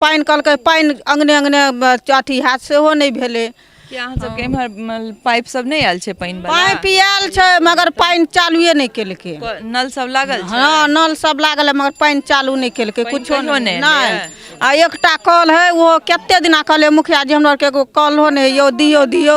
पानि कहलकै पानि अङ्गने अङ्गने अथी हैत सेहो नहि भेलै। कि अहाँ सबके इम्हर पाइप सब नहि आयल छै पानि वाला? पाइप आयल छै मगर पानि चालुए नहि केलकै। नल सब लागल छै? हँ, नल सब लागल है मगर पानि चालू नहि केलकै। पानि कुछो कहियो नहि नहि। एलैए? आ एकटा कल है, ओहो कते दिना कहलियै मुखिया जी, हमरा आरके एगो कलो नहि यौ, दियौ दियौ,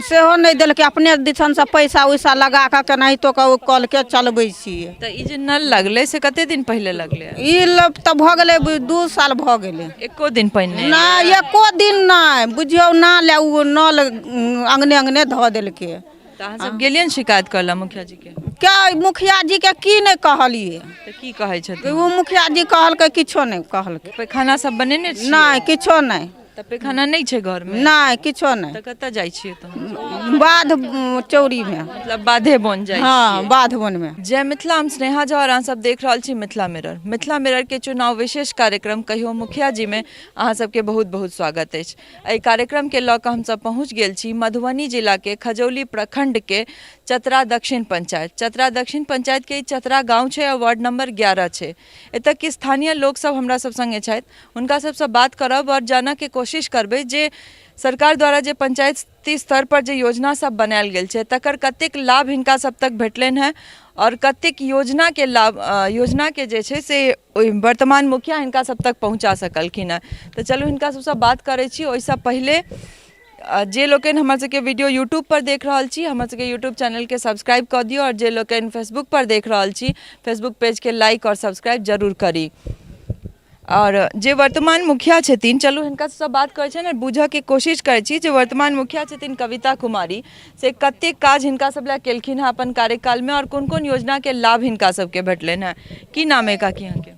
सेहो नहि देलकै। अपने दिसनसँ पैसा उइसा लगा कऽ केनाहितो कऽ ओ कलके चलबै छियै। तऽ ई जे नल लगलै से कते दिन पहिले लगलै? ई तऽ भऽ गेलै 2 साल भऽ गेलै। एको दिन पानि नहि? नहि, एको दिन नहि। बुझियौ ना ले ओ नल अङ्गने अङ्गने धऽ देलकै। तऽ अहाँ सब गेलियै ने शिकायत करऽ लए मुखिया जी के? के मुखिया जी के की नहि कहलियै। तऽ की कहै छथिन? ओ मुखिया जी कहलकै, किछो नहि कहलकै। पैखाना सब बनेने छियै? नहि, किछो नहि। तऽ पैखाना नहि छै घरमे? नहि, किछो नहि। तऽ कतऽ जाइ छियै तहन? बाध चौरीमे। मतलब बाधे बन जाइ? हँ, बाध वनमे। जय मिथिला, हम स्नेहा झा और अहाँ सब देख रहल छी मिथिला मिरर। मिथिला मिरर के चुनाव विशेष कार्यक्रम कहियो मुखिया जी में अहाँ सबके बहुत बहुत स्वागत अछि। एहि कार्यक्रम के लऽ कऽ हमसब पहुँच गेल छी मधुबनी जिला के खजौली प्रखंड के चतरा दक्षिण पंचायत। चतरा दक्षिण पंचायत के ई चतरा गाँव छै और वार्ड नंबर 11 छै। एतऽ के स्थानीय लोक सब हमरा सब संगे छथि, हुनका सबसँ बात करब आओर जानऽके कोशिश करबै जे सरकार द्वारा जे पंचायती स्तर पर जे योजना सब बनायल गेल छै तकर कतेक लाभ हिनका सब तक भेटलनि हेँ आओर कतेक योजनाके लाभ, योजनाके जे छै से ओहि वर्तमान मुखिया हिनका सब तक पहुँचा सकलखिन हेँ। तऽ चलू हिनका सबसँ बात करै छी। ओहिसँ पहिले जे लोकनि हमर सबके वीडियो यूट्यूबपर देख रहल छी, हमर सबके यूट्यूब चैनलके सब्सक्राइब कऽ दियौ आओर जे लोकनि फेसबुकपर देख रहल छी, फेसबुक पेजके लाइक आओर सब्सक्राइब जरूर करी। आओर जे वर्तमान मुखिया छथिन, चलू हिनका सबसँ बात करै छियनि आओर बूझऽके कोशिश करै छी जे वर्तमान मुखिया छथिन कविता कुमारी से कतेक काज हिनका सब लए केलखिन हेँ अपन कार्यकालमे आओर कोन कोन योजनाके लाभ हिनका सबके भेटलनि हेँ। की नाम अइ काकी अहाँके?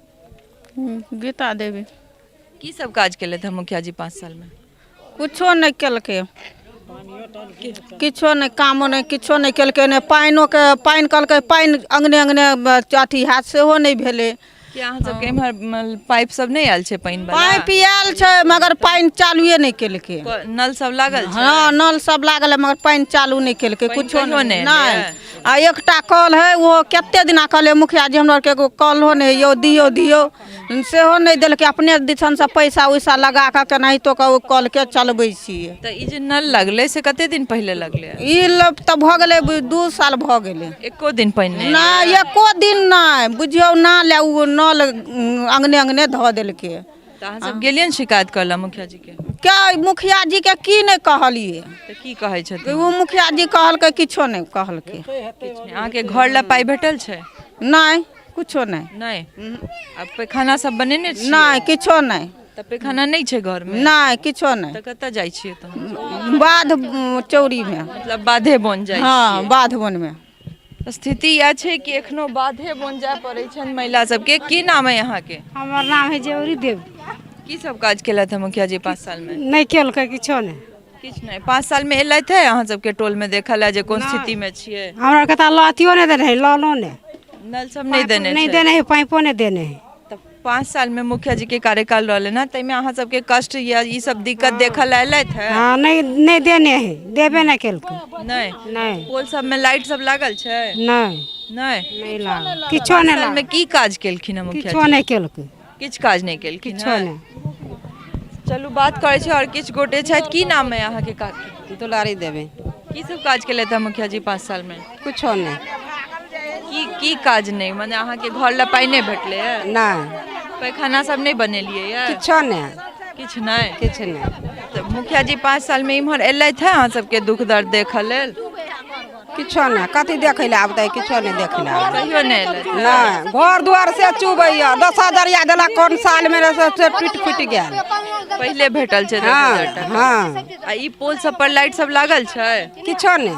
गीता देवी। की सब काज केलथि हेँ मुखिया जी 5 सालमे? कुछो नहि केलकै, किछो नहि, कामो नहि, किछो नहि केलकै। नहि पानिओके, पानि कहलकै पानि अङ्गने अङ्गने अथी हैत, सेहो नहि भेलै। कि अहाँ सबके इम्हर पाइप सब नहि आयल छै पानि वाला? पाइप आयल छै मगर पानि चालुए नहि केलकै। नल सब लागल छै? हँ, नल सब लागल है मगर पानि चालू नहि केलकै। पानि कुछो कहियो नहि नहि। एलैए? आ एकटा कल है, ओहो कते दिना कहलियै मुखिया जी, हमरा आरके एगो कलो नहि यौ, दियौ दियौ, सेहो नहि देलकै। अपने दिसनसँ पैसा उइसा लगा कऽ केनाहितो कऽ ओ कलके चलबै छियै। तऽ ई जे नल लगलै से कते दिन पहिले लगलै? ई तऽ भऽ गेलै 2 साल भऽ गेलै। एको दिन पानि नहि? नहि, एको दिन नहि। बुझियौ ना ले ओ नल अङ्गने अङ्गने धऽ देलकै। तऽ अहाँ सब गेलियै ने शिकायत करऽ लए मुखिया जी के? के मुखिया जी के की नहि कहलियै। तऽ की कहै छथिन? ओ मुखिया जी कहलकै, किछो नहि कहलकै। किछु नहि। अहाँके घर लए पाइ भेटल छै? नहि, कुछो नहि। नहि। आ पैखाना सब बनेने छियै? नहि, किछो नहि। तऽ पैखाना नहि छै घरमे? नहि, किछो नहि। तऽ कतऽ जाइ छियै तहन? बाध चौरीमे। मतलब बाधे बन जाइ? हँ, बाध वनमे। स्थिति इएह छै कि एखनो बाधे बन जाय पड़ै छनि महिला सबके। की नाम अइ अहाँके? हमर नाम है जेवरी देवी। की सब काज केलथि हँ मुखिया जी 5 सालमे? नहि केलकै किछो नहि। किछु नहि। 5 सालमे एलथि है अहाँ सबके टोलमे देखऽ लए जे कोन स्थितिमे छियै? हमरा आरके तऽ अथियो नहि देने है, लोनो नहि। नल सब नहि देने? नहि देने है, पाइपो नहि देने है। तऽ 5 सालमे मुखिया जी के कार्यकाल रहलै ने, ताहिमे अहाँ सबके कष्ट या ई सब दिक्कत देखऽ लए एलथि है? हँ, नहि, नहि देने है, देबे नहि केलकै। नहि? नहि। पोल सबमे लाइट सब लागल छै? नहि। नहि? नहि लागल, किछो नहि। सालमे की काज केलखिन हँ मुखिया? किछो नहि केलकै। किछु काज नहि केलखिन? किछो नहि। चलू बात करै छी, आओर किछु गोटे छथि। की नाम अइ अहाँके काकी? दुलारी देवी। की सब काज केलथि हँ मुखिया जी 5 सालमे? कुछो नहि। की की काज नहि? मने अहाँके घर लए पाइ नहि भेटलै? नहि। पैखाना सब नहि बनेलियै? यऽ किछो नहि। किछु नहि? किछु नहि। तऽ मुखिया जी 5 सालमे इम्हर एलथि हँ अहाँ सबके दुख दर्द देखऽ लेल? किछो नहि। कथी देखै लए आबतै? किछो नहि देखै लए आबतै। कहियो नहि एलथि? नहि। घर दुआर से चुबैया, 10,000 देलक कोन सालमे, से टूटि फूटि गेल। पहिले भेटल छै 10,000 टाका? हँ। आ ई पोल सब पर लाइट सब लागल छै? किछो नहि।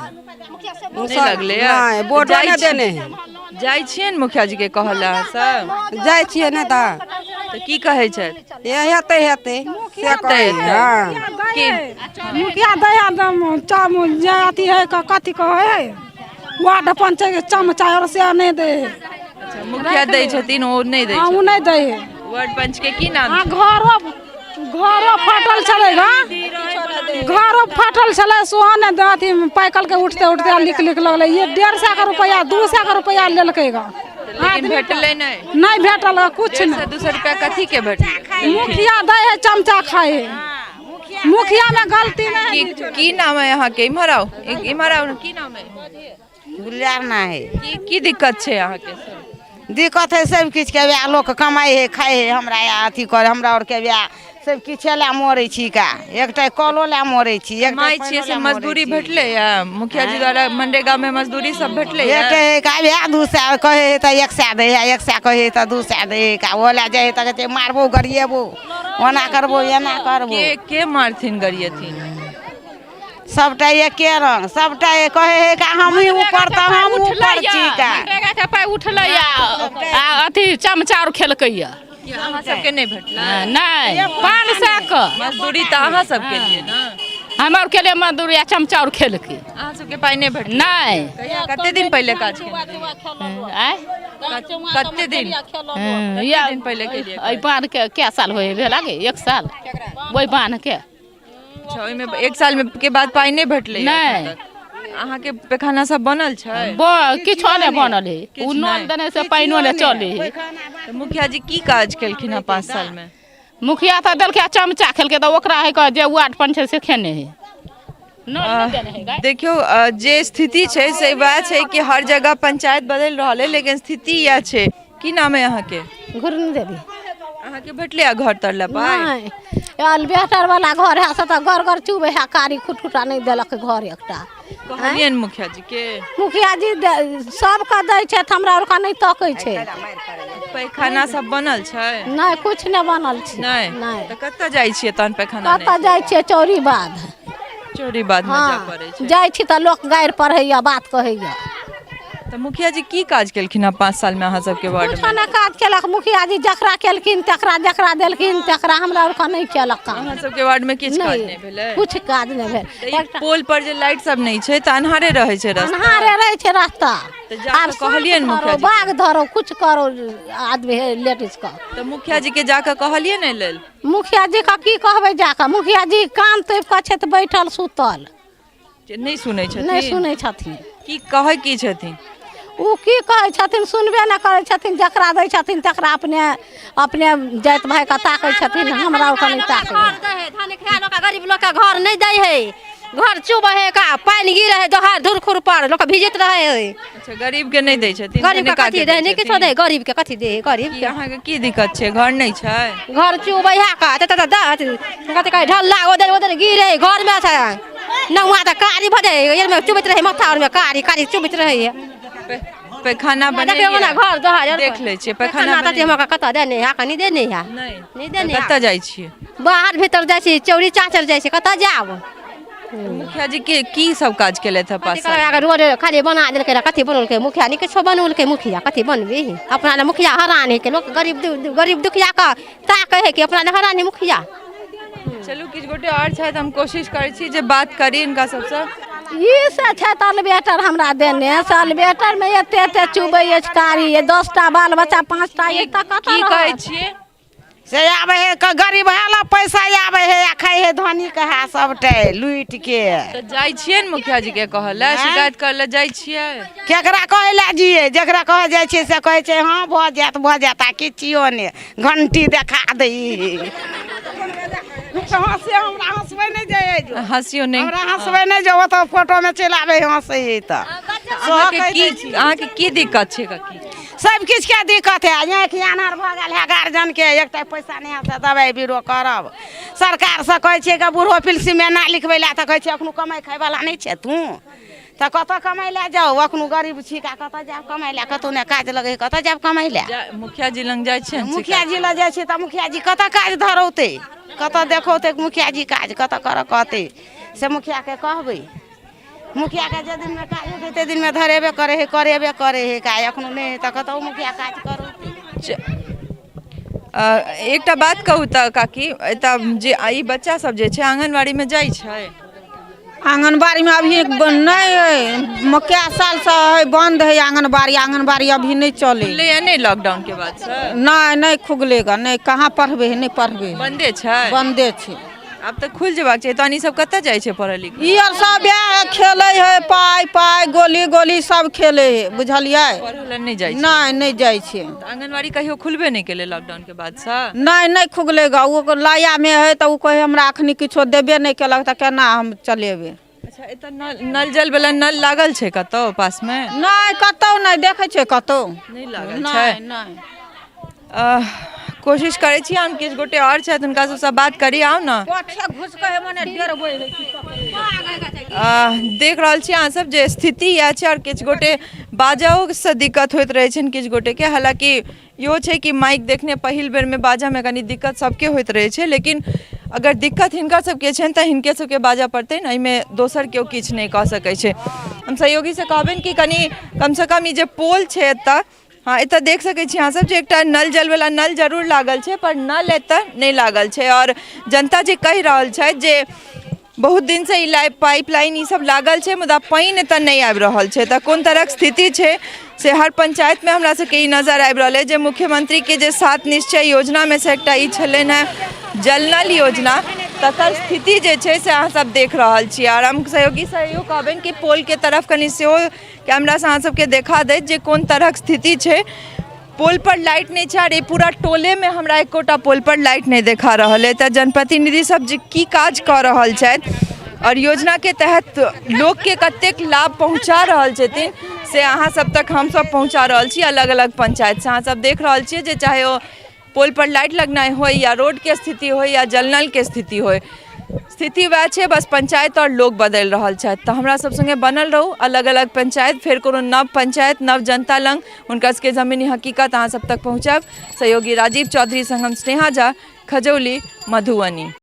नहि लगलै? नहि, बोर्डो नहि देने है। जाइ छियै ने मुखिया जी के कहऽ लए अहाँ सब? जाइ छियै ने तऽ। तऽ की कहै छथि? हे हेतै हेतै से कहै। हँ, की मुखिया दै चाम जे अथी है, कथी कहै है, वार्ड पंच के चमचा और से नहि दै है। अच्छा, मुखिया दै छथिन, ओ नहि दै? हँ, ओ नहि दै है। वार्ड पंच के की नाम? आ घरो घरो फाटल छलै गा, घरो फाटल छलै, सेहो नहि अथी पाइकल के उठते उठते लिख लिख लगलै। ये 150 के रुपैआ, 200 के रुपैआ लेलकै गा। तऽ लेकिन भेटलै नहि? नहि भेटल कुछ डेढ़ नहि। सए 200 रुपया कथी के भेटलै? मुखिया दै है, चमचा खाइ है। मुखिया में गलती नहीं। की की नाम है अहाँके? इम्हर आउ, इम्हर आउ ने। की नाम है? गुलजार ना है। की की दिक्कत छै अहाँके? दिक्कत है सब किछुके। वएह लोक कमाइ है, खाइ है, हमरा अथी कर हमरा आरके वएह सब किछे लए मरै छी का। एकटा कलो लए मरै छी, एकटा कमाइ छियै पानिओ से लए मरै मजदूरी छी। भेटलै या मुखिया जी द्वारा मनरेगा में मजदूरी सब भेटलै? एकटा है का वएह 200 कहै है तऽ 100 दै है, 100 कहै है तऽ 200 दै है का। ओ लए जाइ है तऽ कहै छै मारबो गरिएबो, ओना करबो, एना करबो। के के मारथिन गरियथिन? सबटा एके रंग, सबटा कहै है का हमही ऊपर तऽ हम ऊपर छी का। मनरेगा के पाइ उठलैया आ अथी चमचा आओर खेलकैया। अहाँ सबके नहि भेटलै? नहि, 500 के मजदूरी तऽ अहाँ सबके लिए ने। हम आओर केलियै मजदूरी आ चमचा आओर खेलकै। अहाँ सबके पाइ नहि भेटलै? नहि। कहिया, कते दिन पहिले काज केने? आँय, कते दिन? या दिन पहिले केलियै? एहि बान्ह के कै साल होइ भेल गे? 1 साल ओहि बान्ह के। अच्छा, ओहिमे 1 साल में के बाद पाइ नहि भेटलै? नहि। अहाँके पैखाना सब बनल छै? किछो नहि बनल है। किछु ओ नल नहि। देने से पानिओ नहि चलै है। तऽ मुखिया जी की काज केलखिन हँ 5 साल में? मुखिया तऽ देलकै आ चमचा खेलकै, तऽ ओकरा है के जे वार्ड पंच छै से खेने है। नल नहि देने है गाय। देखियौ, जे स्थिति छै से वएह छै कि हर जगह पंचायत बदलि रहल है, लेकिन स्थिति इएह छै। की नाम है अहाँके? घुरनी देवी। अहाँके भेटलै घर तर लए पाइ? नहि, अलबेस्टर वाला घर है से तऽ घर घर चुबै है, कारी खुटखुटा नहि देलक घर एकटा। कहलियनि मुखिया जी के? मुखिया जी सबके दै छै, हमरा आरके नहि तकै छै। पैखाना सब बनल छै? नहि, कुछ नहि बनल छै। नहि? नहि। तऽ कतऽ जाइ छियै तहन पैखाना? कतऽ जाइ छियै? चौरी बाध। चोरी बाद में जाय हँ पड़ै छै। जाइ छी तऽ लोक गारि पढ़ैया, बात कहैया। तऽ मुखिया जी की काज केलखिन हँ 5 साल में अहाँ सबके वार्ड कुछो में? नहि काज केलक मुखिया जी। जकरा केलखिन तकरा, जकरा देलखिन तकरा, हमरा आरके नहि केलक काम। अहाँ सबके वार्ड में किछु काज नहि भेलै? कुछ काज नहि भेल। तऽ ई पोल पर जे लाइट सब नहि छै तऽ अन्हारे रहै छै रास्ता? अन्हारे रहै छै रास्ता। तऽ जा कऽ आब कहलियनि साँप मुखिया धरो, जी? बाघ धरो, कुछ करो आदमी लेडीज के। तऽ मुखिया जी के जाकऽ कहलियै ने लेल? मुखिया जी के की कहबै जाकऽ? मुखिया जी कान तोपि कऽ छथि बैठल सुतल। जे नहि सुनै छथिन? नहि सुनै छथिन। की कहै की छथिन? ओ की कहै छथिन, सुनबे नहि करै छथिन। जकरा दै छथिन तकरा अपने अपने जाति भाइके ताकै छथिन, हमरा ओकर नहि ताकै। घर दै है धनिक है लोक, गरीब लोक के घर नहि दै है। घर चुबै है का, पानि गिरे है दोहार धुरखुर पर, लोक भिजैत रहै है। अच्छा, गरीब के नहि दै छथिन? गरीब के धनिका कथी दै? नहि किछो छथिन? दै। गरीब के कथी दै? गरीब की के अहाँके की दिक्कत छै? घर नहि छै? घर चुबै है का, तऽ तऽ तऽ कथी कहै ढल्ला ओदर ओदर गिरे है, घरमे छै नौआ तऽ कारी भऽ जाइ है, एहिमे चुबैत रहै माथा आरमे कारी कारी चुबैत रहै है। पैखाना देखियौ बनेलियै? ने घर दोहार आर देख लै छियै। पैखाना पैखाना तऽ हमरा कतऽ देने है? कनि देने है? नहि। नहि देने है। कतऽ जाइ छियै? बाहर भीतर जाइ छी, चौरी चाचर जाइ छी, कतऽ जायब? मुखिया जी के की सब काज केलथि हँ 5 कथी साल? करबै? रोड खाली बना देलकै रहए, कथी बनौलकै मुखिया? नहि किछो बनौलकै मुखिया। कथी बनबी अपना लए? मुखिया हरान हइ के लोक गरीब दुखिया के ताकै हइ कि अपना लए हरान हइ मुखिया? चलू, किछु गोटे आओर छथि, हम कोशिश करै छी जे बात करी हिनका सबसँ। ई से छै तऽ अलबेटर हमरा देने से अलबेटरमे एते एते चुबै अछि कारी, 10टा बाल बच्चा 5टा अछि तऽ कतऽ की कहै रहत? छियै? से आबै है गरीब है पैसा आबै है आ खाइ है धनिक है सबटे लूटि के। तऽ जाइ छियै ने मुखिया जी के कहै लए, शिकायत करै लए जाइ छियै? केकरा कहै लए जियै? जकरा कहै जाइ छियै से कहै छै हँ भऽ जायत भऽ जायत, आ किछियो नहि, घंटी देखा दै। हँसे हमरा हँसबै नहि जाइ जो। हँसियो नहि? हमरा हँसबै नहि जो, ओतऽ फोटोमे चलि आबै हँसै है तऽ। अहाँके की अहाँके की दिक्कत छै काकी? सब किछुके दिक्कत है। आँखि आन्हर भऽ गेल है गार्जियनके, एकटा पैसा नहि है से दबाइ बीरो करब। सरकारसँ कहै छियै कि बूढ़ो पिलसीमे ना लिखबै लए, तऽ कहै छै एखनो कमाइ खाइवला नहि छै तू, तऽ कतऽ कमाइ लए जाउ? एखनो गरीब छी का, कतऽ जायब कमाइ लए? कतहु नहि काज लगै है, कतऽ जायब कमाइ लए? मुखिया जी लग जाइ छियै ने? मुखिया जी लग जाइ छियै तऽ मुखिया जी कतऽ काज धरौतै, कतऽ देखौतै? मुखिया जी काज कतऽ करऽ कहतै से मुखियाके कहबै। मुखियाके जे दिनमे काज हेतै ताहि दिनमे धरेबे करै है, करेबे करै है काज। एखनो नहि है तऽ कतऽ मुखिया काज करौतै? एकटा बात कहू तऽ काकी, एतऽ जे ई बच्चा सब जे छै आंगनबाड़ीमे जाइ छै? आंगनबाड़ीमे अभी नहि है, कै सालसँ है बंद है आंगनबाड़ी। आंगनबाड़ी अभी नहि चलै। खुललैया नहि लॉकडाउन के बाद से? नहि, नहि खुगलेगा, नहि। कहाँ पढ़बै है? नहि पढ़बै है। बंदे छै? बंदे छै। आब तऽ खुलि जेबाक चाही। तहन ई सब कतऽ जाइ छै पढ़ऽ लिखऽ? ई आर सब इएह खेलै है, पाइ पाइ गोली गोली सब खेलै है, बुझलियै? पढ़ऽ लए नहि जाइ छै? नहि, नहि जाइ छै। तऽ आंगनबाड़ी कहियो खुलबे नहि केलै लॉकडाउन के बादसँ? नहि, नहि खुगलै ग। ओ लायामे है तऽ ओ कहै हमरा एखनी किछो देबे नहि केलक, तऽ केना हम चलेबै? अच्छा, एतऽ नल नल जल वाला नल लागल छै कतौ पासमे? नहि, कतौ नहि देखै छियै, कतौ नहि लागल छै। नहि, नहि। कोशिश करै छी हम, किछु गोटे आओर छथि, हुनका सबसँ बात करी। आउ ने। देख रहल छी अहाँ सब जे स्थिति इएह छै, आओर किछु गोटे बाजहोसँ दिक्कत होइत रहै छनि किछु गोटेके। हालाँकि इहो छै कि माइक देखने पहिल बेरमे बाजऽमे कनि दिक्कत सबके होइत रहै छै, लेकिन अगर दिक्कत हिनका सबके छनि तऽ हिनके सबके बाजऽ पड़तनि, एहिमे दोसर केओ किछु नहि कऽ सकै छै। हम सहयोगीसँ कहबनि कि कनि कमसँ कम ई जे पोल छै एतऽ, हँ, एतऽ देख सकै छी अहाँ सब जे एकटा नल जलवला नल जरूर लागल छै, पर नल एतऽ नहि लागल छै। आओर जनता जे कहि रहल छथि जे बहुत दिनसँ ई लाइ पाइप लाइन ई सब लागल छै, मुदा पानि एतऽ नहि आबि रहल छै। तऽ कोन तरहक स्थिति छै से हर पंचायतमे हमरा सबके ई नजर आबि रहल अछि जे मुख्यमंत्रीके जे सात निश्चय योजनामे से एकटा ई छलनि हेँ जल नल योजना, तकर स्थिति जे छै से अहाँ सब देख रहल छी। आओर हम सहयोगी सहयोग कहबनि कि पोलके तरफ कनि सेहो कैमरासँ अहाँ सबके देखा दैत जे कोन तरहक स्थिति छै। पोल पर लाइट नहि छै, आर ई पूरा टोलेमे हमरा एकोटा पोल पर लाइट नहि देखा रहल अइ। तऽ जनप्रतिनिधि सब जे की काज कऽ रहल छथि आओर योजनाके तहत लोकके कतेक लाभ पहुँचा रहल छथिन, से अहाँ सब तक हमसब पहुँचा रहल छी अलग अलग पंचायतसँ। अहाँ सब देख रहल छियै जे चाहे ओ पोल पर लाइट लगनाइ होइ या रोडके स्थिति होइ या जल नलके स्थिति होइ, स्थिति वएह छै, बस पंचायत आओर लोक बदलि रहल छथि। तऽ हमरा सब सङ्गे बनल रहू। अलग अलग पंचायत, फेर कोनो नव पंचायत, नव जनता लग हुनका सबके जमीनी हकीकत अहाँ सब तक पहुँचायब। सहयोगी राजीव चौधरी संग हम स्नेहा झा, खजौली, मधुबनी।